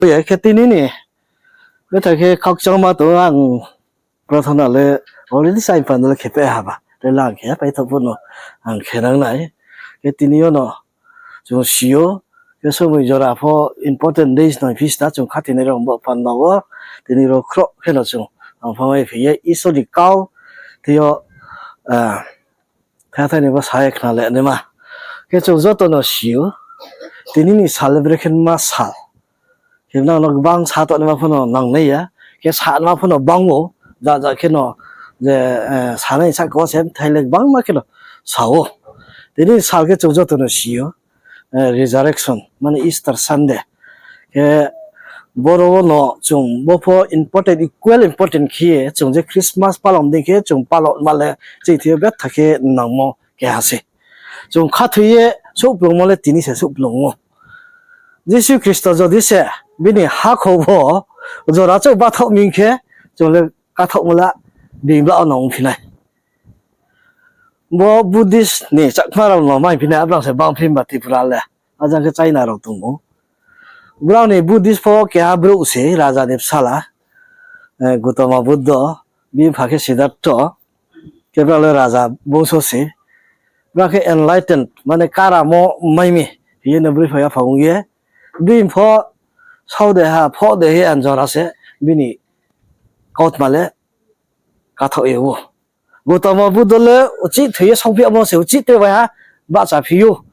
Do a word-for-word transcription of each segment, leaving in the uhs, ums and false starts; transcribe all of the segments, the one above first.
Ye khe tini ni betha khe khakchangma tong ang prathana le already saing panda le khe pe ha ba. Te lang khe pai tho pho no ang khe nang nai. Khe tini yo no chung si ou, khe somoi jora pho important days no phi sta chung khathoinai rao bo panda wo tini ro khroh khe no chung ang pha mai phi ye Isor ni kau thing yo, ah, khathai ni bo sa ye khna le naima. Khe chung joto no si ou, tini ni sal le brekhe ma sal. Khe nang no gbang sa tongnaima pho no nangnai ya. Khe sa naima pho no bang ou, ja ja khe no je, eh, sanai sahka wo se bthai le gbangma khe no sa ou. Tini ni sal khe chung joto no si ou, eh, Resurrection, mane Easter Sunday. Khe boro wo no chung bo pho important, equal important khe ye chung je Christmas palao dei khe chung palao ma le chini thing yo betha khe nangmo keha se. Chung khathoi ye souhplungmo le tini se souhplung ou. Jisu Khristo jodi se bini hakhor wo jora chouh bathaoh mi khe, chung le kathaohmo la bini bla wo no ongphi nai. Bo Buddhist ni Chakma rao no maiphi nai, abrang se bangphi ba Tripura le. Ajang khe China rao tong ou. Brao ni Buddhist pho keha brouh se raja ni bsala, eh, Gautama Buddha, bini mpha khe Siddhartha, khe brao le raja bongso se. Brao khe enlightened, mane karamo mai mi, hing ye no broi phai yaphang ong ye. Bini pho sao de ha, phoh de he anjora se, bini kautma le kathaoh ye ou. Gautama Buddha le uchih thoi ye saophi yamo se uchih tre bai ha bahchaphi ou.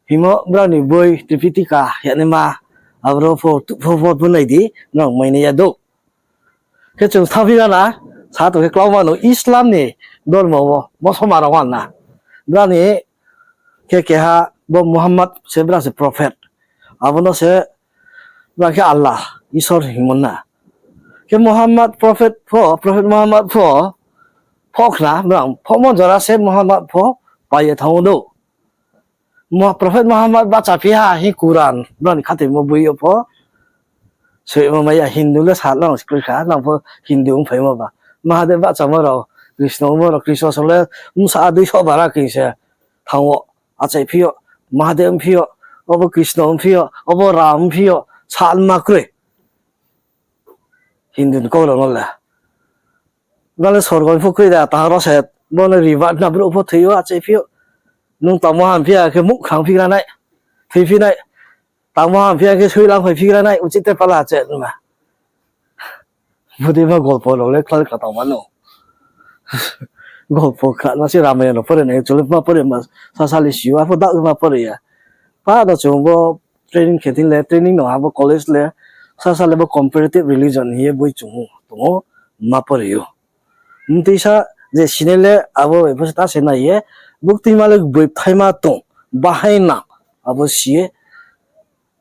Hingmo brao ni boi Tripitaka hingnaima, aboro pho, tu pho, pho, pho nai di, nrao mai nai ya dou. Khe chung thaphi gana, sa tong khe klauma no Islam ni dormo wo, Musalman rao wana. Brao ni khe keha bo Muhammad se brao se prophet. Abo no se brao khe Allah, Isor hingmo na. Khe Muhammad prophet pho, prophet Muhammad pho, phoh khna, brao phohmo jora se Muhammad pho pai ye thanng ou dou. Mo-, prophet Muhammad bahchaphi ha hing Quran, brao ni khathoimo boi yo pho soimo mai ya, Hindu le sa nang se kroi kha, nang pho Hindu ongphaimo ba. Mahadev bahchamo rao, Krishna ongmo rao, Krishna song le bsa dui so bara khe se thanng ou, achaiphi ou, Mahadev ongphi ou, obo Krishna ongphi ou, obo Ram ongphi ou, sa ma kroi. Hindu ni kau rao no le. Ba le sorgo ni pho kroi da, taha ro se, bo le riba na brouh pho thoi ou, achaiphi ou. Nung tangmo hamphi ya khe muhkhang phigra nai, thoiphi nai. Tangmo hamphi ya khe soilang phaiphigra nai, uchih te pala che ma. Bodei ma golpo rao le khlai kha tangma no. Golpo kha na se Ramayan rao pore nai, chole ma pore ma, sasa le si ou, apho dak ma pore ya. Pa no chung bo training khe thing le, training no ha bo college le, sasa le bo comparative religion hing ye boi chung ou, tong ou, ma pore ou. Mtui sa je sinai le abo bai pho se ta se nai ye, buktuima le boi bthaima tong, bahaing nang, abo si ye,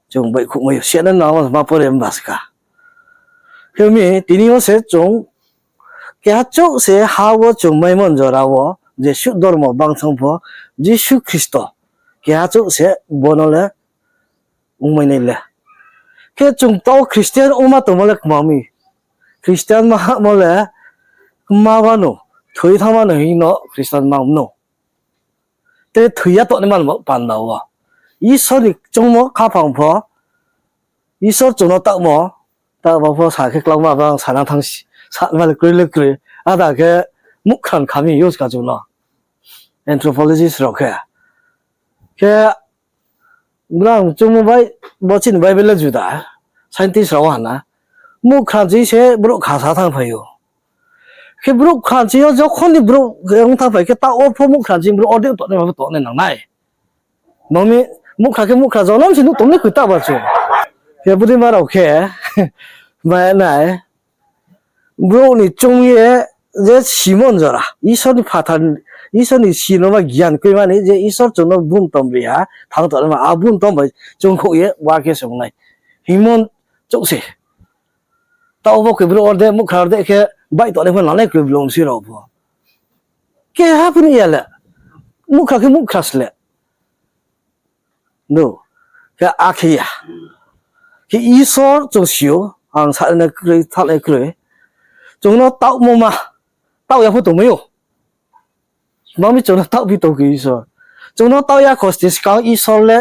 chung baihkhouhmai ou, siya nai nang ma pore mba ska. Khe mi, tini yo se chung, keha chouh se ha wo chung maimo jora wo, jesuh dormo bang thang pho, Jisu Khristo, keha chouh se bo no le ongmai nai le. Khe chung tao Christian ongma tongmo le kma mi. Christian ma hamo le kma wano, thoi thanngma no hing no Christian ma no. Te thoi ya tongnaima no panda wo. Isor ni choungmo khaphang pho, Isor chung no taohmo, taohmo pho sa khe klauma bang sana thanng si, sama le kroi le kroi, ada khe muhkhran kha mi use kha chung no. Anthropologist rao khe. Khe brang chungmo bai, bo chini Bible le juda, scientist rao hana. Muhkhran chi se brouh khasa thanngphai ou. Khe brouh khran chi yo jokhon ni brouh ong thanngphai khe taoh wo pho muhkhran chi brouh ordek tongnai ma pho tongnai nang nai. Mami, muhkhra khe muhkhra jonom se nuh tong le koi taoh ba chung. Khe bodei ma rao khe, ma nai. Brouh ni choung ye je simon jora, Isor ni phathar, Isor ni sinoma gian kroima ni je Isor chung no bun tom ri ha, thang tongnaima, a bun tom bai choungkhouh ye wa khe se ong nai. Hingmo chouh se. Taoh bo khe brouh orde, muhkhra orde khe baih tongnai pho nangnai kroi blong si rao pho. Keha pho ni ya le. Muhkhra khe muhkhra sle. No, khe akhe ya. Khe Isor chung si ou, ang sa nai kroi, thanng nai kroi. Chung no taohmo ma, taoh ya pho tongmai ou. Mami chung no taohphi tong khe Isor. Chung no taoh ya khosti skang Isor le,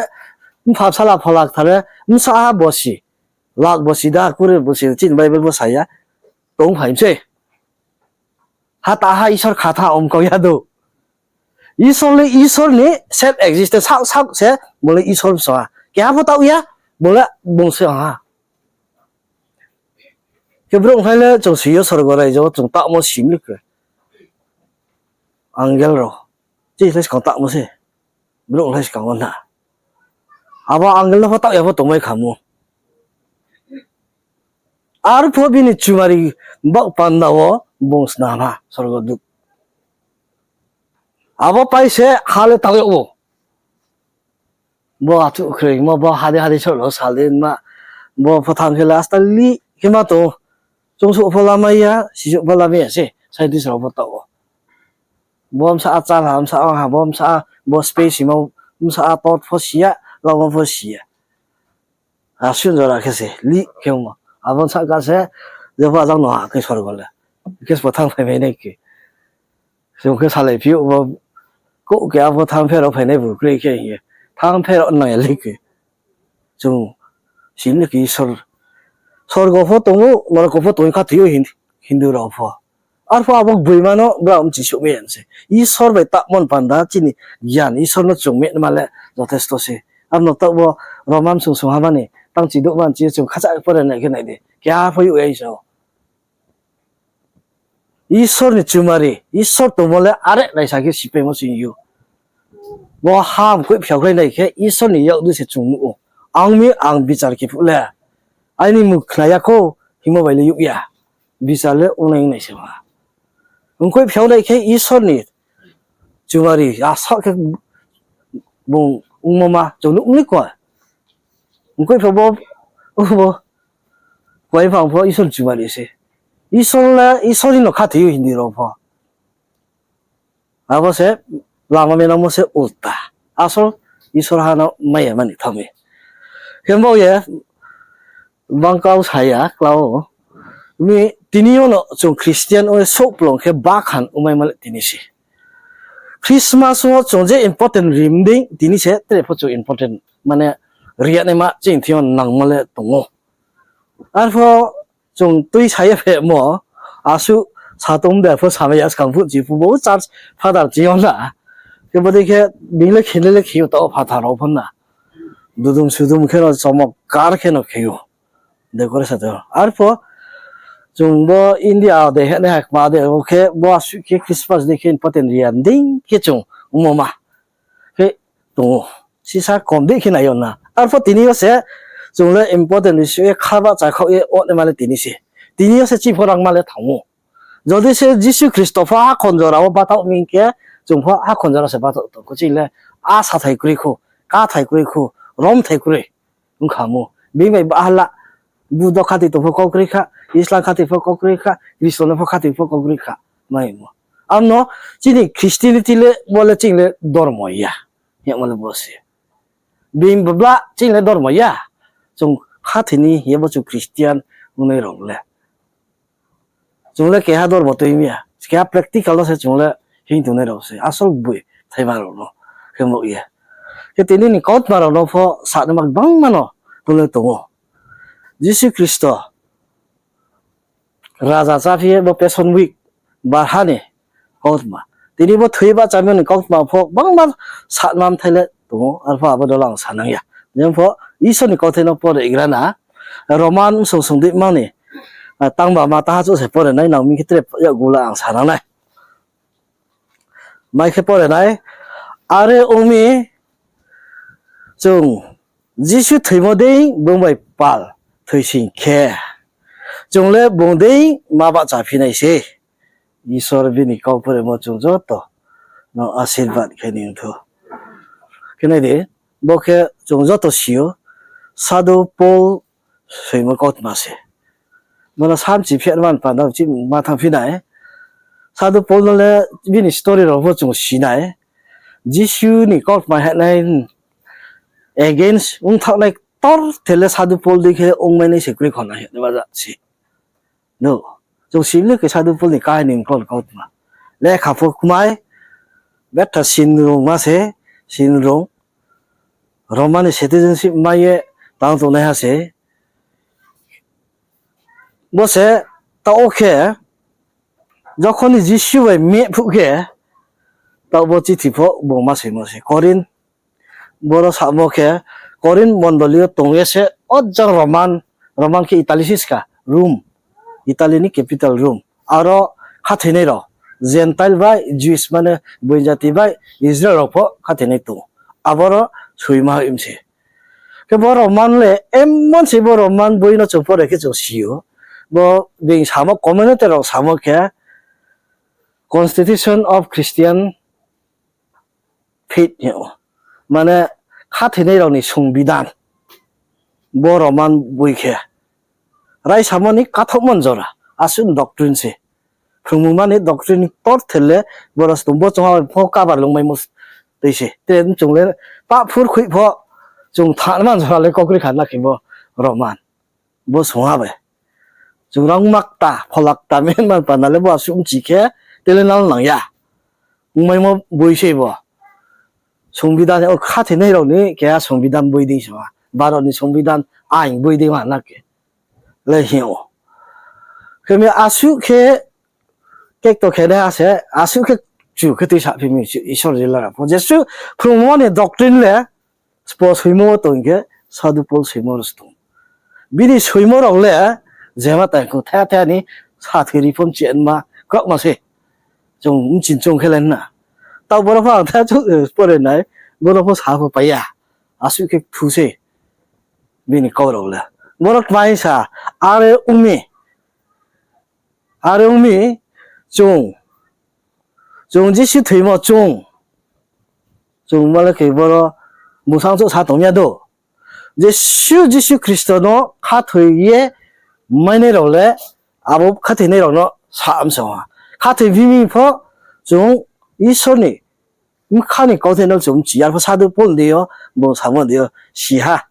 mpha bsala phola kthar le, bsa ha bosi. Lak bo si da, kuri bo si, chini Bible bo sa ya. Tong phai mi se. Ha ta ha Isor kha tha om kau ya do. Isor le Isor ni self existence, sak sak se, bung le Isor bsa ha. Keha pho taoh ya, bung le bung se ha. Khe brouh hai le chung si yo sorgo raijo, chung taohmo si mi le khe. Angel rao. Chini le skang taohmo se. Brouh le skang wo na. Abo angel no pho taoh ya pho tongmai kha mo. Arphuh bini chumari baoh panda wo bung snam ha sorgo dut. Abo pai se ha le taoh yag ou. Bo athuh khreimo, bo hadi hadi sor lo sal di ma, bo pho thanng khe le asta lih khe ma tong. Chung suh pho lamai ya, si suh pho lamai ya se, scientist rao pho taoh ou. Bo bsa a chal ha, bsa a ha, bo bsa a, bo space himo, bsa a tot pho si ya, lamo pho si ya. Asun jora khe se lih khe ongmo. Abo sahka se, jepho ajang no ha khe sorgo le. Khe se pho thanng phai mai nai khe. Chung khe salai phi ou bo, kouh khe abo thanng pherao phainai bu kroi khe hing ye. Thanng pherao nang ya le khe. Chung sini khe Isor, sorgo pho tong ou, norok pho tong ou, khathoi ou Hin-, Hindu rao pho. Arphuh abo gboima no brao mchi souhmai ya se. Isor bai taohmo ni panda chini gyan, Isor no chung mehma le jothesto se. Abo no taoh bo Roman sung sung ha mani, tang chi douh man chi chung khacha pore nai khe nai di. Keha pho youh ya Isor. Isor ni chumari, Isor tongmo le are naisa khe sipaimo sing ou. Bo ha mkoih phiao khlai nai khe Isor ni yak dui se chung nuh ou. Ang mi ang bichar khe phuh le. Aini mung khna ya khou, hingmo bai le youh ya. Bichar le ongnai ongnai se ha. Mkoih phiao nai khe Isor ni chumari, asa khe bung ongmo ma, chung nuh ni ko. Mkoih phiao bo, bo, kuai phang pho Isor ni chumari se. Isor le, Isor ni no khathoi ou Hindu rao pho. Abo se lama menamo se ulta. Asol Isor ha no mai ya mani thanng mi. Khe bo ye bang kau sa ya klau. Mi tini yo no chung Christian ong ye souhplung khe bakhan ongmaimo le tini se. Christmas wo chung je important rim dei tini se tre pho chung important mane ri ya naima chini thing yo nangmo le tong ou. Arpho chung tui sa ye phehmo, asuh sa tong de pho samai ya skang phuh chi phuh bo church father chi yo na. Khe bodei khe bini le khe le le khe ou taoh phathar rao pho na. Dudum sudum khe no chomok kar khe no khe ou. Decoration tei. Arpho chung bo India de heh nai ha kma de, bo khe bo asuh khe Christmas dei khe important ri ya dei khe chung ongmo ma. Khe tong ou. Sisa kom dei khe nai yo na. Arpho tini yo se chung le important issue ye kha bahcha khaoh ye ong naima le tini se. Tini yo se chini pho rangma le thanng ou. Jodi se Jisu Khristo pho hakhon jora wo bathaoh mi hing khe, chung pho hakhon jora se bathaoh tong kho chini le a sathai kroi khou, kathai kroi khou, romthai kroi. Ong kha mo. Bini bai bahala, Buddho khathoi tong pho kau kroi kha, Islam khathoi pho kau kroi kha, Khristo no pho khathoi pho kau kroi kha. Mai mo. Amo no chini Christianity le, bo le chini le dormo ya. Hingmo le bo se. Bini babla chini le dormo ya. Chung khathoi ni ye bo chung Christian ongnai rao le. Chung le keha dormo tui mi ya. Keha practical no se chung le hing tongnai rao se. Asol boi thaima rao no. Khe mo ye. Khe tini ni kautma rao no pho sa naima gbangma no tong le tong ou. Jisu Khristo raja cháphi ye bo Passion Week barha ni kautma. Tini bo thoi ye bahchamo ni kautma pho gbangma sa naima mthai le tong ou, arpho abo dol ang sa nang ya. Jepho Isor ni kauthai no pore igra na, Roman song song di mang ni, tangba ma taha chouh se pore nai nang mi khe tre yakgu le ang sa nang nai. Mai khe pore nai, are ong mi chung Jisu thoimo dei bung bai pal thoising khe, chung le bung dei ma bahchaphi nai se. Isor bini kau poremo chung joto no asirbad khe ni ong thou. Khe nai di, bo khe chung joto si ou, Sadhu Paul soimo kautma se. Bo no samchi phi man panda chi ma thanngphi nai. Sadhu Paul no le bini story rao pho chung si nai. Jisu ni kautma heh nai against ong thanng nai ktor the le Sadhu Paul dei khe ongmai nai se kroi khona heh nai ma ja se. No, chung si le khe Sadhu Paul ni kahini kau kautma. Lekha pho kmai, betha sinrungma se, sinrung. Roman ni citizenship mai ye tang tongnaiha se. Bo se, taoh wo khe, jokhon ni Jisu bai meh phuh khe, taoh bo chithi pho bung ma soimo se. Korinth, boro samo khe, Korinth mondoli yo tong ye se, o jang Roman, Roman khe Italy se ska, Rome, Italy ni capital Rome. Aro khathoinai rao, Gentile bai Jewish, mane boin jati bai Israel rao pho khathoinai tong ou. Aboro soima hoih mi se. Khe bo Roman le emon se, bo Roman boi no chung pore khe chung si ou. Bo being samo, commentator rao samo khe Constitution of Christian Faith hing ou. Mane khathoinai rao ni songbidan. Bo Roman boi khe raisamo ni kathohmo ni jora. Asuh ni doctrine se. Phrungmungma ni doctrine ni tor the le boro se tong, bo chung ha pho kabar lungmaimo tui se. Te chung le pah phur khui pho chung thanngma ni jora le kaukri kha na khe bo Roman. Bo songha bai. Chung rangma kta, phola kta, menma panda le bo asuh bchi khe, te le nal nang ya. Ongmaimo boi sei bo. Songbidan, o khathoinai rao ni keha songbidan boi dei se ma. Bharat ni songbidan ain boi dei ma na khe. Le hing ou. Khe mi asuh khe kekto khe nai ha se, asuh khe chu khe tuisaphi mi Isor rila rao pho. Jesuh phrungmo ni doctrine le spo soimo wo tong khe, Sadhu Paul soimo rao se tong. Bini soimo rao le jema tai kho thaya thaya ni sathoi ri pho mchi ma kraohma se. Chung mchi chung khe le na. Taoh boro pho ang thaya chung, eh, pore nai, boro pho sa pho pai ya. Asuh khe kthu se. Bini kau rao le. Boro kmai sa, are ong mi. Are ong mi, chung, chung Jisu thoimo chung, chung ma le khe boro bung sang chouh sa tong ya do. Jesuh, Jisu Khristo no khathoi ye mainai rao le, abo khathoinai rao no sa msong ha. Khathoi bimi pho chung Isor ni bkha ni kauthai no chung mchi ya, arpho Sadhu Paul ni deing yo, bung samo deing yo si ha.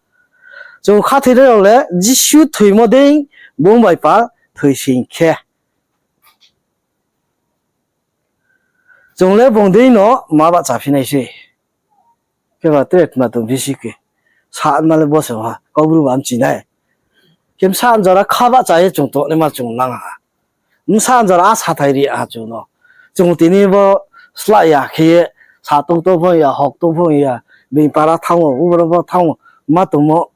Chung khathoinai rao le Jisu thoimo dei bung bai pal thoising khe, chung le bung dei no ma bahchaphi nai se. Kheba tre tma tong bisi khe, sa ma le bo se ha, Kaubru ba mchi nai. Khe bsa jora kha bahcha ye chung tongnaima chung nang ha. Bsa jora a sathai ri ha chung no. Chung tini bo slah ya khe ye, sa tong tong phung ya, hok tong phung ya, bini para thanng ou, uboro bo thanng ou, ma tongmo,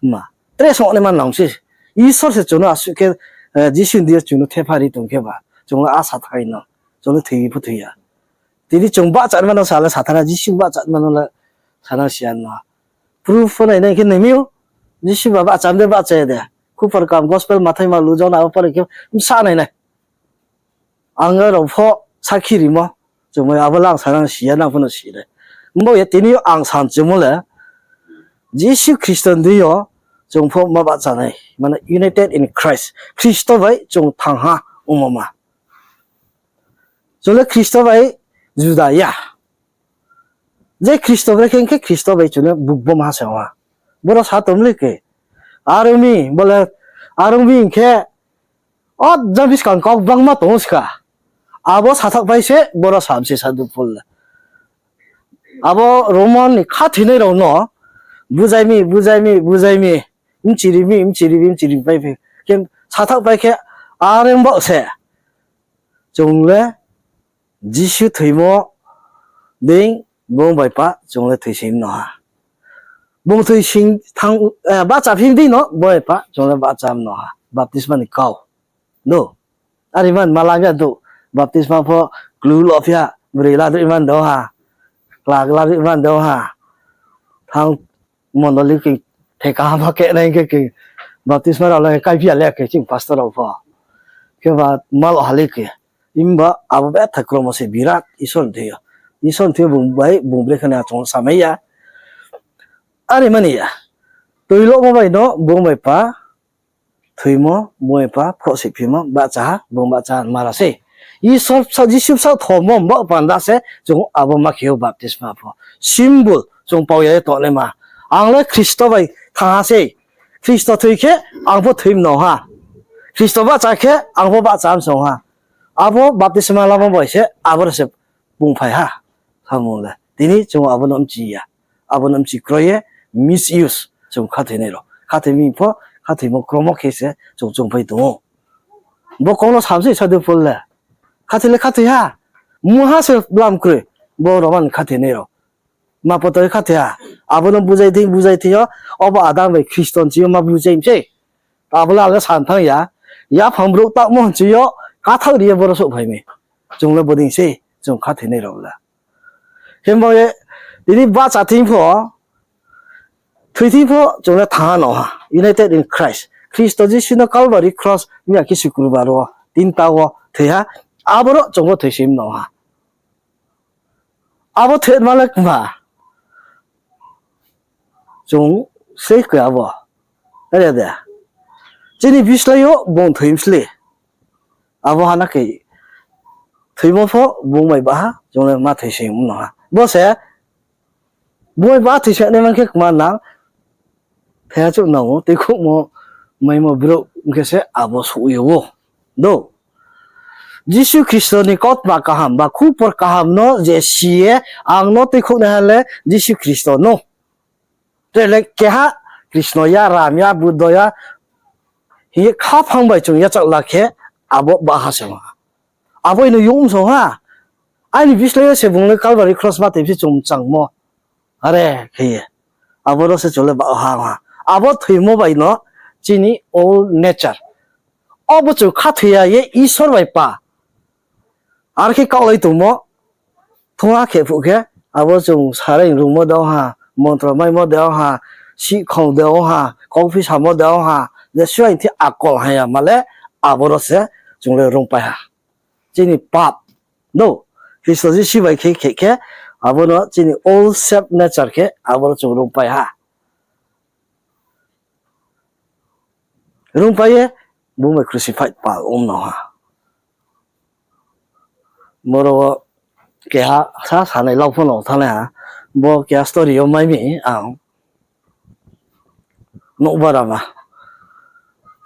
ma. Tre songnaima nang se. Isor se chung no asuh khe, eh, Jisu ni deing yo chung no thepha ri tong kheba. Chung le a sathai no. Chung le thoi pho thoi ya. Tini chung bahchanaima no sa le sathana, Jisu bahchanaima no le sana si ya no. Proof pho nai nai khe nai mi ou. Jisu ba bahcham de bahcha ya de. Khupor kaham gospel Mathai, Mark, Luka, Johon abo pore khe bsa nai nai. Ang rao pho sakhi rimo. Chung bai abo le ang sana si ya, nang pho no si nai. Bo ye tini yo ang sa chungmo le Jisu Khristo ni deing yo chung pho ma bahcha nai. Mane united in Christ. Khristo bai chung thangha ongmo ma. Chung le Khristo bai juda ya. Je Khristo bre khe, hing khe Khristo bai chung le bukbom ha se ong ha. Boro sa tong le khe. Are ong mi, bo le, are ong mi hing khe, o jang buskang kau gbangma tong ou ska. Abo sathaohpai se, boro sa mi se Sadhu Paul le. Abo Roman ni khathoinai rao no bujai mi, bujai mi, bujai mi, mchiri mi, mchiri mi, mchiri pai phi. Khe sathaohpai khe, are ong baoh se. Chung le Jisu thoimo dei bung bai pa chung le thoising no ha. Bung thoising thanng, eh, bahchaphi dei no bung bai pa chung le bahcha no ha. Baptisma ni kau. Do. Are man malam ya do. Baptisma pho klu lo phi ha, broi la dei man do ha. Kla la dei man do ha. Thanng mondoli khe theka hama khe nai khe khe baptisma rao le kaiphi ya le khe ching pastor rao pho. Kheba malo ha le khe. Himba abo betha kromo se birat Isor ni thing yo. Isor ni thing yo bung bai, bung bre khe nai chung samai ya. Are mani ya. Toilomo bai no bung bai pa thoimo, bung bai pa phrohsihphimo, bahcha ha, bung bahcha mara sei. Isor bsa, Jisu bsa thomo, baoh panda se, chung abo ma khe ou baptisma pho. Symbol, chung pau ya ye tongnaima. Ang le Khristo bai thangha sei. Khristo thoi khe, ang pho thoi mano ha. Khristo bahcha khe, ang pho bahcha msong ha. Abo baptisma lamo bai se, aboro se bung phai ha. Samung le. Tini chung abo no mchi ya. Abo no mchi kroi ye, misuse chung khathoinai rao. Khathoi mi pho, khathoimo kromo khe se chung chungpai tong ou. Bo kau no sam se Sadhu Pol le. Khathoi le khathoi ha. Mungha se blam kroi. Bo Roman khathoinai rao. Ma poto khathoi ha. Abo no bujai thing, bujai thing yo, obo Adam bai Khristo hing yo ma bujai mi sei. Abo le ang le san thanng ya. Yaphang brouh taohmo hing yo, kathaoh ri ye boro souhphai mi. Chung le bodei sei, chung khathoinai rao le. Himba ye, tini bahcha thing pho, thoi thing pho, chung le thanng ha no ha. United in Christ. Khristo Jisu no Calvary cross, miya khe Sukrubar wo, tinta wo, thoi ha. Aboro chung pho thoisoing no ha. Abo thoi ma le kma. Chung sei khe abo. Are de. Chini bislái yo bung thoi msle. Abo ha na khe thoimo pho bung bai ba ha, chung le ma thoisoing no ha. Bo se, bung bai ba thoisoing nai man khe kma nang, thaiha chouh nang ou, tuikhouhmo, maimo brouh ong khe se abo souh ye ou. Do. Jisu Khristo ni kautma kaham ba khupor kaham no je si ye ang no tuikhouhnaiha le Jisu Khristo no. Tre le keha Khristo ya, Ram ya, Buddha ya, hing ye khaphang bai chung yachak la khe abo baha se ha. Abo ino yong song ha. Aini bislái yo se bung le Calvary cross ma tei se chung mchangmo. Are khe ye. Aboro se chung le ba ha ha. Abo thoimo bai no chini old nature. Obo chung khathoi ya ye Isor bai pa. Are khe kaohlai tongmo, thongha khe phuh khe, abo chung sarai rungmo de ong ha, montro maimo de ong ha, sihkhong de ong ha, kauphi samo de ong ha, je suaing thi akol haya ma le, aboro se chung le rungpai ha. Chini pap, no, Khristo Jisu bai khe khe khe, abo no chini old self nature khe, aboro chung rungpai ha. Rungpai ye, bung bai crucified pal ong no ha. Boro wo keha sa sanai lau pho no thanngnai ha. Bo keha story yo mai mi ang nouhbara ma.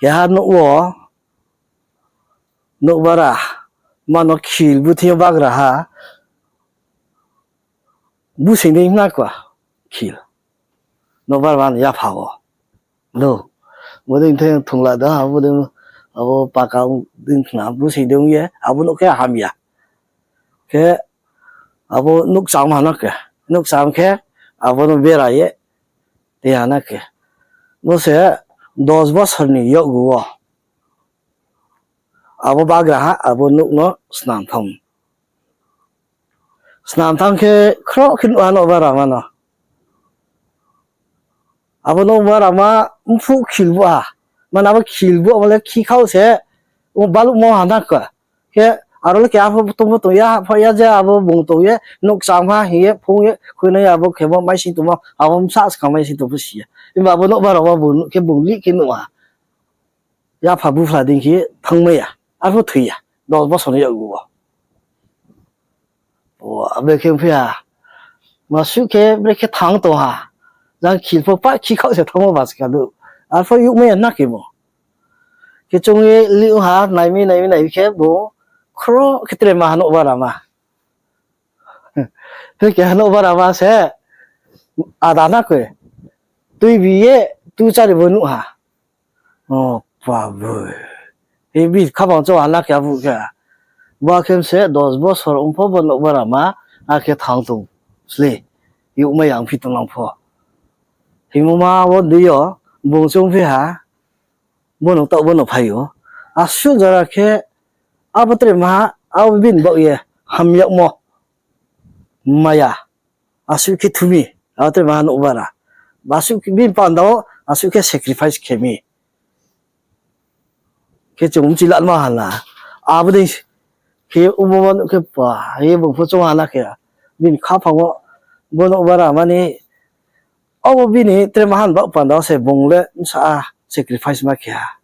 Keha nouh wo, nouhbara ma no khil buthing yo bagra ha. Busing dei hna kha khil. Nouhbara ma no yapha wo. Do. Bodei theng thungla da, abo dei, abo paka dei khna, busing dei ong ye, abo nouh khe hamya. Khe, abo nouh kcham ha na khe, nouh kcham khe, abo no bera ye, tei ha na khe. Bo se dos bosor ni yakgu wo. Abo bagraha, abo nouh no snam thanng. Snam thanng khe khroh khe nuh ha nouhbarama no. Abo nouhbarama mphuh khil buh ha. Mane abo khil buh abo le khikhaoh se, o baluhmo ha na khe. Khe aro le keha pho tong pho tong ya, hahpha ya je abo bung tong ye, nouh kcham ha hing ye, phung ye, khuinai abo khemo maising tongmo, abo bsa skang maising tong pho si ya. Himba abo nouhbarama bung nuh khe bung lih khe nuh ha. Yapha buphla dei khe thanngmai ya, arphuh thoi ya, dos bosor ni yakgu wo. O, abo khe ongphi ha, masuh khe brekhe thanng tong ha, jang khil pho pah khikhaoh se thanngmo ba ska du, arphuh youhmai ya na khe bo. Khe chung ye lih ong ha, nai mi nai mi nai mi khe bo, khroh khe tre ma ha nouhbarama. Khe keha nouhbarama se, ada na khe, tuibi ye, tu chári bo nuh ha. O, pa bo. Hi bi khabang chouh ha na khe abo khe. Ba khe se dos bosor ong pho bo nouhbarama, akhe thanng tong. Sle. Youhmai ya ongphi tong nang pho. Hingmo ma wo dei yo, bung choungphi ha. Bo no taoh bo no phai ou. Asuh jora khe, abo tre ma, abo bini baoh ye, hamyagmo. Maya. Asuh khe thu mi, abo tre ma nouhbara. Asuh khe bini panda wo, asuh khe sacrifice khe mi. Khe chung mchi lanma ha na. Abo dei khe obo ma nuh khe pa, ye bung pho choung ha na khe. Bini khaphang wo, bo nouhbarama ni, obo bini tre ma han baoh panda wo se bung le bsa sacrifice ma khe ha.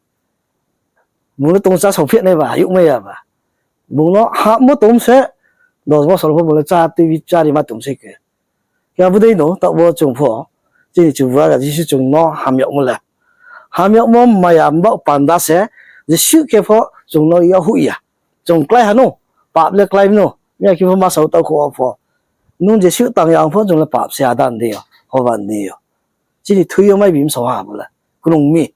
Bung le tong chá saophi nai ba, youhmai ya ba. Bung no hahmo tong se, dos bosor pho bung le chá tuibi chári ma tong se khe. Khe abo dei no, taoh bo chung pho, chini Chubagra Jisu chung no hamyagmo le. Hamyagmo maya mbaoh panda se, jesuh khe pho chung no yaghoih ya. Chung klái ha no, pap le klái no, miya khe pho ma sao taoh kho wo pho. Nung jesuh tang ya ong pho chung le pap se adan dei yo, hoban dei yo. Chini thui yo mai bi msao ha bo le, krung mi.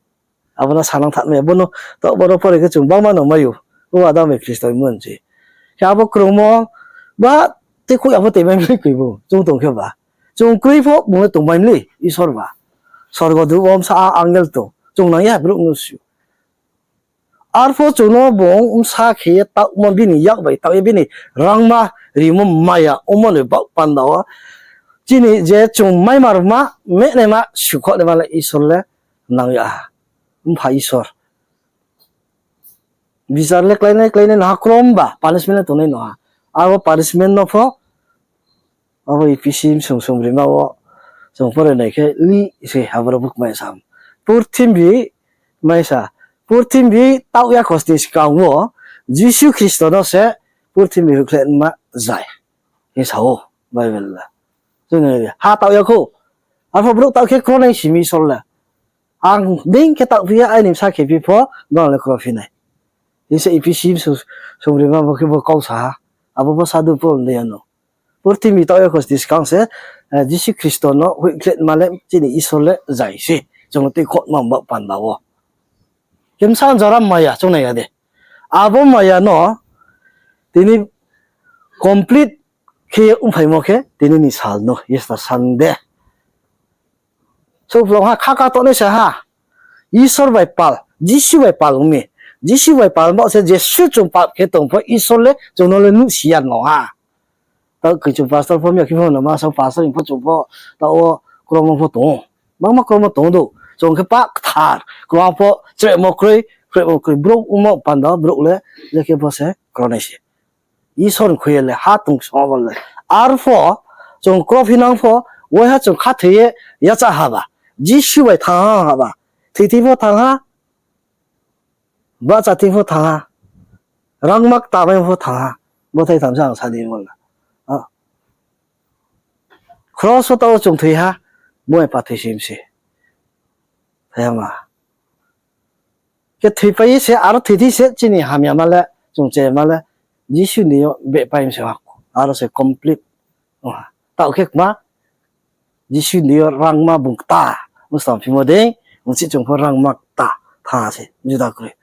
Abo no sanang thanngmai ya. Bo no, to, bo no pore khe chung bangma no mai ou. O Adam bai Khristo ni mon se. Khe abo krungmo, ba, tei khui abo tei mai mli koi bo. Chung tong khe ba. Chung kroi pho, bung le tong mai mli, Isor ba. Sorgo dut wo bsa a angel tong. Chung nang ya brouh no si ou. Arpho chung no bung bsa khe ye taohmo bini yak bai taoh ye bini rangma rimo maya ongmo ni baoh panda wo. Chini je chung maima rma, mehnaima, sukhouhnaima le Isor le nang ya. Mpha Isor. Bichar le kláinai, kláinai no ha krom ba, punishment le tongnai no ha. Abo punishment no pho, abo Ephesi bsung sungbrima wo, chung pore nai khe li se aboro bukmai sam. Purthimbi, maisa, purthimbi taoh ya khosni skang wo, Jisu Khristo no se purthimbi hoihkhlaima zai. Hing sa ou, Bible le. Chung nai di, ha taoh ya khou. Arpho brouh taoh khe kronai simi Isor le. Ang dei khe taoh phi ya, aini bsa khe phi pho, brao le kro phi nai. Hing se Ephesi bsung, sungbrima bo khe bo kau sa ha. Abo pho sadu Paul de ya no. Purthimbi taoh ya khosni skang se, eh, Jisu Khristo no hoihkhlaima le chini Isor le zai se. Chung tuikhouhma baoh panda wo. Khe bsa jora maya chung nai ya de. Abo maya no tini complete khe ye ongphaimo khe tini ni sal no, Easter Sunday. Souhplung ha kha ka tongnai se ha. Isor bai pal, Jisu bai pal ong mi. Jisu bai pal baoh se jesuh chung pap khe tong pho Isor le chung no le nuhsi ya no ha. Taoh koi chung pastor pho mi ya khe pho no ma sao pastor hing pho chung pho taoh wo kromo pho tong ou. Bangma kromo tong ou do. Chung khe pa kthar, kroma pho chrehmo kroi, chrehmo kroi brouh ongmo panda brouh le, je khe pho se kronai se. Isor ni khui ye le ha tong song wo le. Arpho chung kro phi nang pho, waiha chung khathoi ye yacha ha ba. Jisu bai thanng ha ba. Thoithei pho thanng ha. Bahcha thei pho thanng ha. Rangma ktamai pho thanng ha. Bo thai tham se ang sa di mo la. Kros wo taoh wo chung thoi ha. Bo bai pathoi si mi se. Thai ha ma. Khe thoipai ye se, aro thoithei se chini hamyama le, chung chema le, Jisu ni yo behpai mi se ha. Aro se complete. Taoh khe kma, Jisu ni yo rangma bung kta, bung stam phimo dei, bung chih chung pho rangma kta tha se, juda kroi.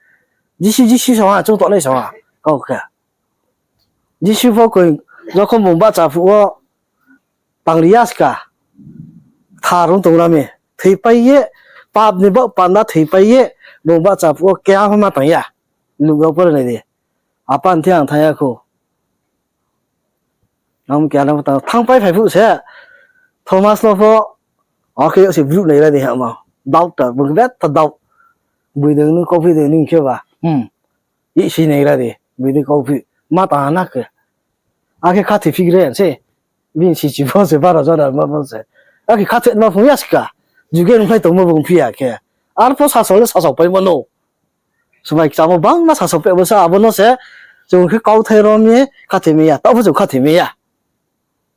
Jisu, Jisu sa ha, chung tongnai sa ha, kau khe. Jisu pho koi, jokhon bung bahcha phuh wo, tangri ya ska, kthar ong tong ra mi, thoipai ye, pap ni baoh panda thoipai ye, bung bahcha phuh wo keha pho ma tang ya, Luk rao pore nai di. Apa ni thing ang thanng ya khou. Ang keha no tang, thanngpai phai phuh se, Thomas no pho, akhe yag se brouh nai ra di hama. Doubt ta, bung khe betha doubt. Boi de nung kauphi de nung khe ba. Hmm. Ih si nai ra di, boi de kauphi. Ma tang ha na khe. Akhe khathoi phi gre se. Bini sichi pho se, baro jora ma pho se. Akhe khathoima phung ya ska. Juge nung phai tongmo bung phi ya khe. Arpho sasao le sasao paimo no. Smai kchamo bangma sasao peh bo se, abo no se, chung khe kauthai rom ye khathoi mai ya, taoh pho chung khathoi mai ya.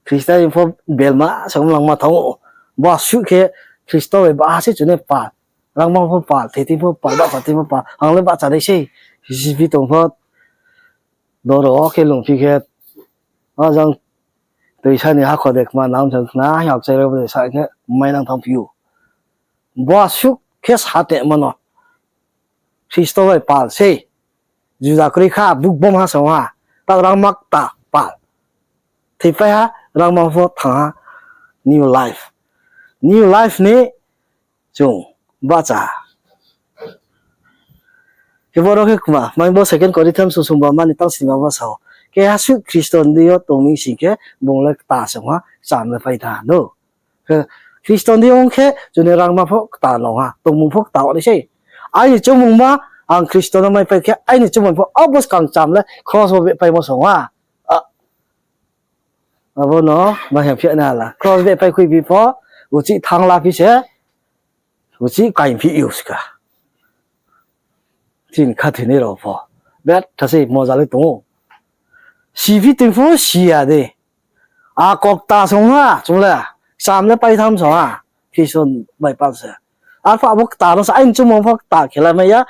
Khristian pho belma se ong langma thanng ou. Bo asuh khe Khristo bai baha se chung ni pal. Rangma pho pal, thoithei pho pal, bahcha thei pho pal. Ang le bahcha nai sei, hisipi tong pho, doro khe lungphi khe, ajang toisa ni hakho de kma nam jang khna, yakchai rao de sa khe mainang thanngphi ou. Bo asuh khe sa tongmo no. Khristo bai pal sei. Juda kroi kha, buk bom ha song ha. Taoh rangma kta pal. Thoipai ha, rangma pho thanng ha. New life. New life ni chung bahcha. Khe boro khe kma, mai bo Second Corinthians sung sungba mani tang sima bo sao. Keha suh Khristo ni deing yo tong mi sing khe, bung le kta song ha, kcham le pai tha, no. Khe Khristo ni deing yo ong khe, chung ni rangma pho kta nang ha, tongmung pho kta nai sei. Aini choungmungma, ang Khristo no maipai khe, aini choungmung pho abo skang kcham le, kros wo behpaimo song ha. Abo no, ma hing phi na la. Kros behpai khuiphi pho, uchih thanng la phi se, uchih kaing phi ou ska. Chini khathoinai rao pho. Betha se moja le tong ou. Siphi tong pho si ya de. Akok kta song ha, chung le. Kcham le paitham song ha. Khristo bai pal se. Arphuh abo kta no se aini choungmung pho kta khe la mai ya.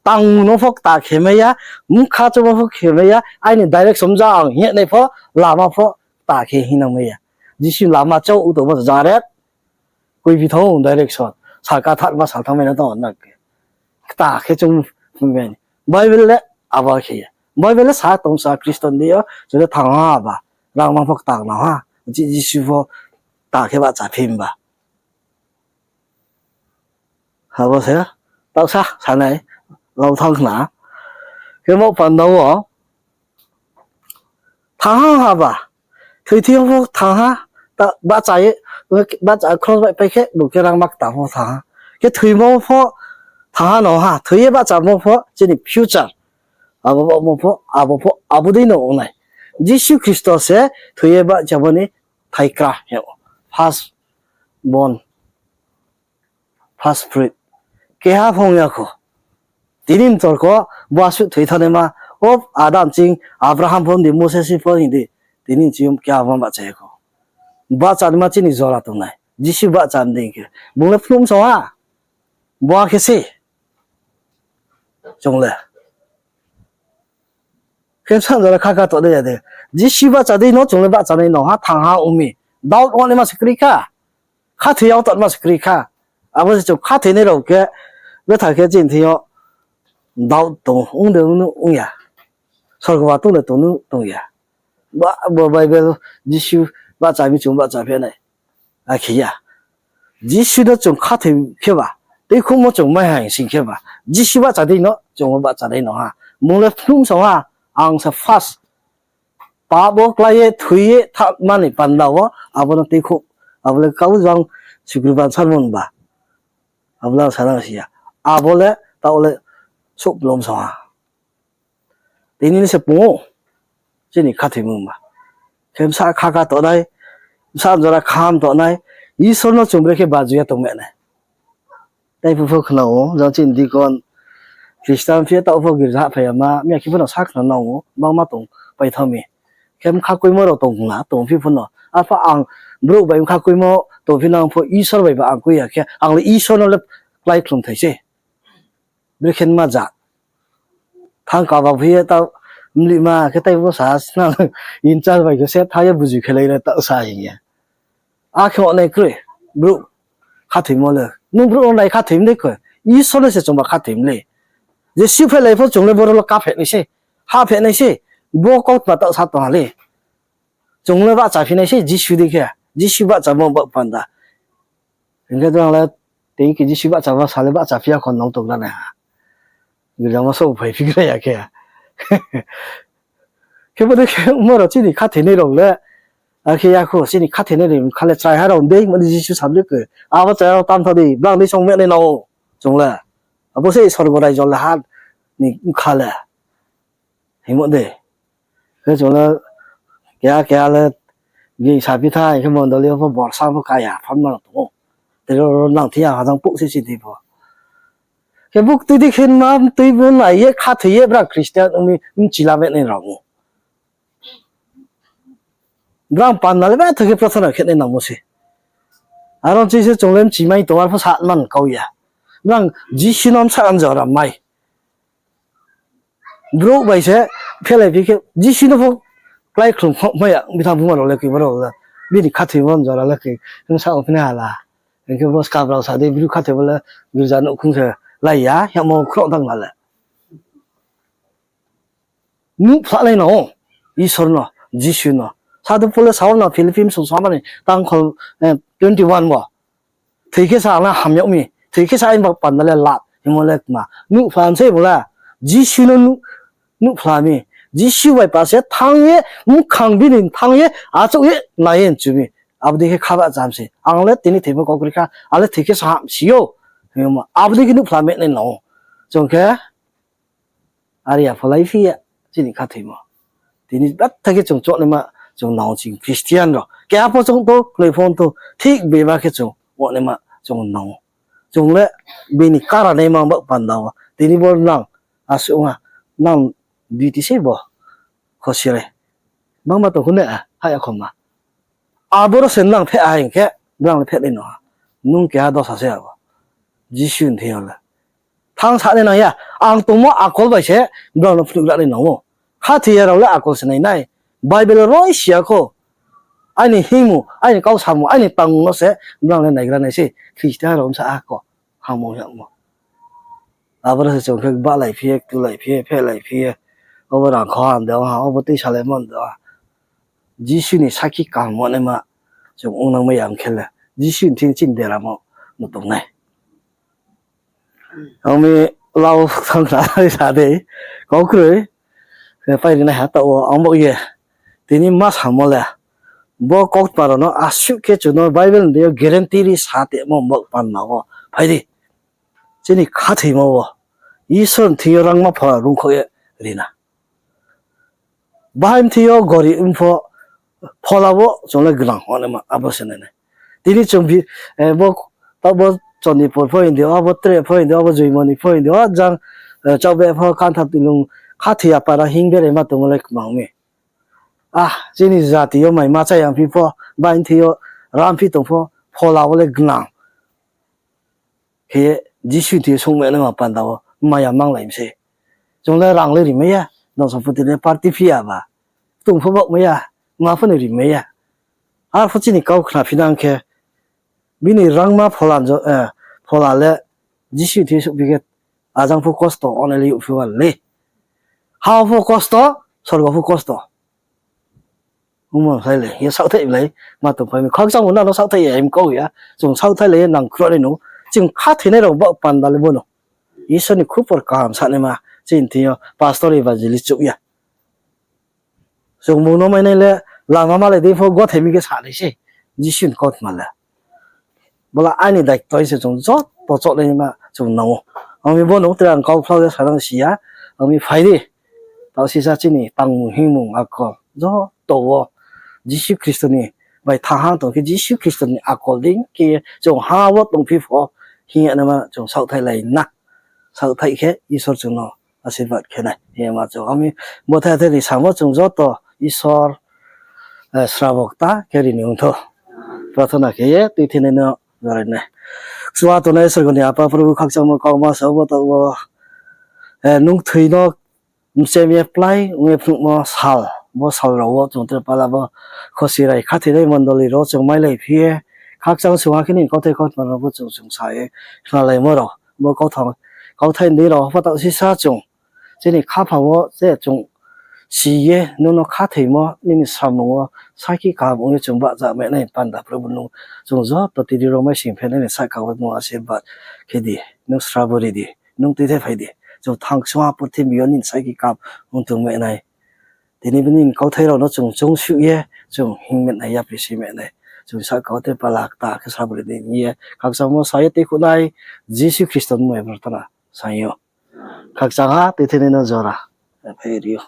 Tangmung no pho kta khe mai ya. Bkha choungmo pho khe mai ya. Aini direction ja ang hingnai pho, lama pho kta khe hingnang mai ya. Jisu lama chouh tongmo se jare. Khuiphi thanng ou direction. Sal ka thanngma sal thanngmai no tong ou na khe. kta khe chung, Bible le abo khe ye. Bible le sa tong sa Khristo ni deing yo, chung le thanng ha ba. Rangma pho kta nang ha. Ji-, Jisu pho kta khe bahchaphi ba. Abo se, taoh sa, sanai, lau thanng khna. Khe bo panda wo, thanng ha ba, thoi thing yo pho thanng ha, ta, bahcha ye, bahcha kros bai pai khe, bung khe rangma kta pho thanng ha. Khe thoimo pho thanng ha no ha, thoi ye bahchamo pho, chini future. Abo, abo pho, abo pho, abo dei no ong nai. Jisu Khristo se thoi ye bahchamo ni thaikra, he, first born, first fruit. Keha phong ya kho. Tini mtor kho, bo asuh thoi thanaima, o Adam ching, Abraham pho hing di, Moses pho hing di, tini ching keha pho bahcha ya kho. Bahchanaima chini jora tong nai. Jisu bahcha dei khe. Bung le phlum song ha. Bo khe se. Chung le. Khe sa jora kha kha to dei ya de. Jisu bahcha dei no chung le bahchanai no ha thanng ha ong mi. Doubt ongnaima se kroi kha. Khathoi yag tongma se kroi kha. Abo se chung khathoinai rao khe, betha khe chini thing yo doubt tong, ong de ong ya. Sorgo ba tong de tong nu tong ya. Ba, bo Bible, Jisu bahcha mi chung bahchaphi nai. Akhe ya. Jisu no chung khathoi khe ba, tuikhouhmo chung mai ha sing khe ba, Jisu bahcha dei no chung bahchanai no ha. Bung le phlum song ha, ang sa first. Pap wo klái ye, thoi ye, thanngma ni panda wo, abo no tuikhouh, abo le kau jang Sukrubar sermon ba. Abo le ang sa nang si ya. Abo le, taoh le, souhplom song ha. Tini ni se pung ou, chini khathoimung ba. Khe bsa kha kha tongnai, bsa jora kham tongnai, Isor no chung brekhe baju ya tongmai nai. Tai phu pho khna ou, jang chini deacon, Christian phi ye taoh pho girja hahphai ya ma, miya khe pho no sa khna nang ou, bangma tong paithao mi. Khe bkha koimo rao tong khna, tong phi pho no. Arphuh ang brouh bai bkha koimo tong phi nang pho Isor bai ba ang koi ya khe, ang le Isor no le klái khlumthai se. Brekhe ma ja. Thang kaba phi ye ta mlihma khe tai bo sa sna in charge bai khe se tha ye buji khelai le ta sa hing ye. Akhe ongnai kroi, brouh khathoimo le. Nung brouh no nai khathoi mi dei khe, Isor no se chungba khathoi mi le. Je siphailai pho chung le boro le kaphehnai se, hahphehnai se, bo kautma taoh sa tong ha le. Chung le bahchaphi nai se, Jisu dei khe, Jisu bahchamo ba panda. Hing khe jang le, tei khe Jisu bahchamo sa le bahchaphi ya kho nang tong ra nai ha. Girjamo souhphai phi gra ya khe. Khe bo dei khe mo rao chini khathoinai rao le, akhe ya kho chini khathoinai rao kha le chraiha rao dei mo dei Jisu sa le khe. Abo chraiha rao tamtha dei, bang dei song me nai nang ou, chung le. Abo se sorgo raijo le ha ni kha le. Hingmo de. Khe chung le keha keha le gingsa phi tha, hing khe mondoli yo pho borsa pho kaya, phamma rao tong ou. Tei ro ro nang thing ya ha jang pouh se si di pho. Khe buktui di khe ma tui bo nai ye khathoi ye brang Christian ong mi bchila me nai rao ou. Brang panda le betha khe prathana khe nai nangmo se. Aro chi se chung le bchi mai tong ar pho sa man kau ya. Brang Jisu no bsa jora mai. Brouh bai se phelai phi khe, Jisu no pho klái khlum kho mai ya, bithang buma rao le khe, boro le, bini khathoimo jora le khe, bsa ong phi nai ha la. Hing khe bo skab rao sa dei, bru khathoimo le, girja nouhkhong se lai ya, yamo khroh dang la le. Nuhphla nai nang ou, Isor no, Jisu no. Sadhu Pol le sa ou na Philippi bsong samani tangkhol, eh, twenty one wo. Thoi khe sa ang le ham yag mi, thoi khe sa aini ba panda le lap, hingmo le kma. Nuhphla mi se bung le, Jisu no nuh-, nuhphla mi. Jisu bai pa se thanng ye, mkhang bini thanng ye, achouh ye, nai ye nchu mi. Abo dei khe kha bahcha mi se. Ang le tini thoi pho kau kroi kha, ang le thoi khe sa ham si ou. Hingmo, abo dei khe nuhphla me nai nang ou. Chung khe, Are ya pho lai phi ya, chini khathoimo. Tini betha khe chung chohnaima, chung nang ou chini Christian rao. Keha pho chung to, knoi pho to, thik beba khe chung, wanaima, chung nang ou. Chung le, bini kara naima ba panda wo. Tini bo nang, asuh ong ha, nang duty se bo, khosi re. Bangma tong khou ne, ha ya khoma. Aboro se nang pheh ha hing khe, brang le pheh nai nang ha. Nung keha dosa se abo. Jisu ni thing yo le. Thanng sa nai nang ya, ang tongmo akol bai se brao no phnuh ra nai nang ou. Khathoi ya rao le akol se nai nai. Bible roi si ya kho. Aini hingmung, aini kau samung, aini tangmung no se brao le naigra nai se. Khristian rao bsa ha kho. Hamung yagmo. Aboro se chung khe bahlai phi ye, ktulai phi ye, phehlai phi ye, obo rang kho ham de ong ha, obo tuisalaimo de ong ha. Jisu ni sakhi kaham ongnaima chung ongnang mai ya ong khe le, Jisu ni thing chini deramo no tongnai. Ang mi lau thang sa dei, kau kroi, pairi nai ha taoh wo ang bo ye. Tini ma samo le, bo kautma rao no asuh khe chung no Bible ni deing yo guarantee ri sa tongmo bo panda wo phai di. Chini khathoimo wo Isor ni thing yo rangma phola rungkhaoh ye ri na. Bahai mthing yo gorib ong pho, phola wo chung le gnang ongnaima abo se nai nai. Tini chung bi, eh, bo, taoh bo Chondipur pho hing di, abo Tre pho hing di, abo Joimoni pho hing di, o jang, eh, Chaobe pho Kantha Tilung khathoi ya para hing beraima tongmo le kmang mi. Ah, chini jati yo mai ma chá ya phi pho, bahai mthing yo ram phi tong pho, phola wo le gnang. Khe Jisu thing yo sungmai naima panda wo maya manglai mi se. Chung le rang le rimai ya, dongsa phuti le party phi ya ba. Tong pho baohmai ya, ma pho ni rimai ya. Arphuh chini kau khna phi nang khe, bini rangma phola jo-, eh, phola le Jisu thing yo souhphi khe, ajang pho kosto, ongnai le youhphi wa le. Ha pho kosto, sorgo pho kosto. Ongmo sai le, ye saohthaih lai, ma tongphai mi. Khakchangmo nang no saohthaih ya, him kau ya. Chung saohthaih lai ye nang khruh nai no. Chung khathoinai rao ba panda le bo no. Isor ni khupor kaham sanaima, chini thing yo pastor evangelist chouh ya. Chung bung no mainai le, lama malai dei pho gothai mi khe sa nai se, Jisu ni kautma le. Bo le aini daito se chung joto chohnaima chung nang ou. Ang mi bo no tre ang kau phlao ye sanang si ya, ang mi phai di. Taoh sisa chini tangmung hingmung akol joto wo Jisu Khristo ni bai thanng ha tong khe Jisu Khristo ni akol dei khe chung ha wo tongphi pho hing ye naima chung saohthaih lai na. Saohthaih khe Isor chung no asirbad khe nai. Hing ye ma chung ang mi bo thai thai ni samo chung joto Isor, eh, srabo kta khe ri ni ong thou. Prathona khe ye tuithinai no jorai nai. Kchuha tongnai sorgo ni Apa Probhu khakchangmo kauma sa bo taoh wo, eh, nung thoi no mchem ye plái ong ye phnuhmo sal, bo sal rao wo chung tre pala bo khosi rai khathoinai mondoli rao chung mailai phi ye, khakchang sungha khe nini kauthai kautma rao pho chung, chung sa ye khnalaimo rao. Bo kauthai, kauthai ni rao pho taoh sisa chung chini khaphang wo se chung si ye nung no khathoimo nini samung wo sakhi kaham ong ye chung bahcha mai nai panda Probhu nung chung joto tini rao mai sing phainai ni sahka wo nung asirbad khe di, nung srabo ri di, nung tuithai phai di. Chung thanng sungha purthimbi yo nini sakhi kaham ong tong mai nai. Tini bini kauthai rao no chung choungsuh ye, chung hing mai nai, yapri si mai nai. Chung sahka wo tre pala kta khe srabo ri di hing ye khakchangmo sa ye tuikhouh nai, Jisu Khristo ni mmung bai prathona sa ou. Khakchang ha, tuithinai no jora phai ri ou.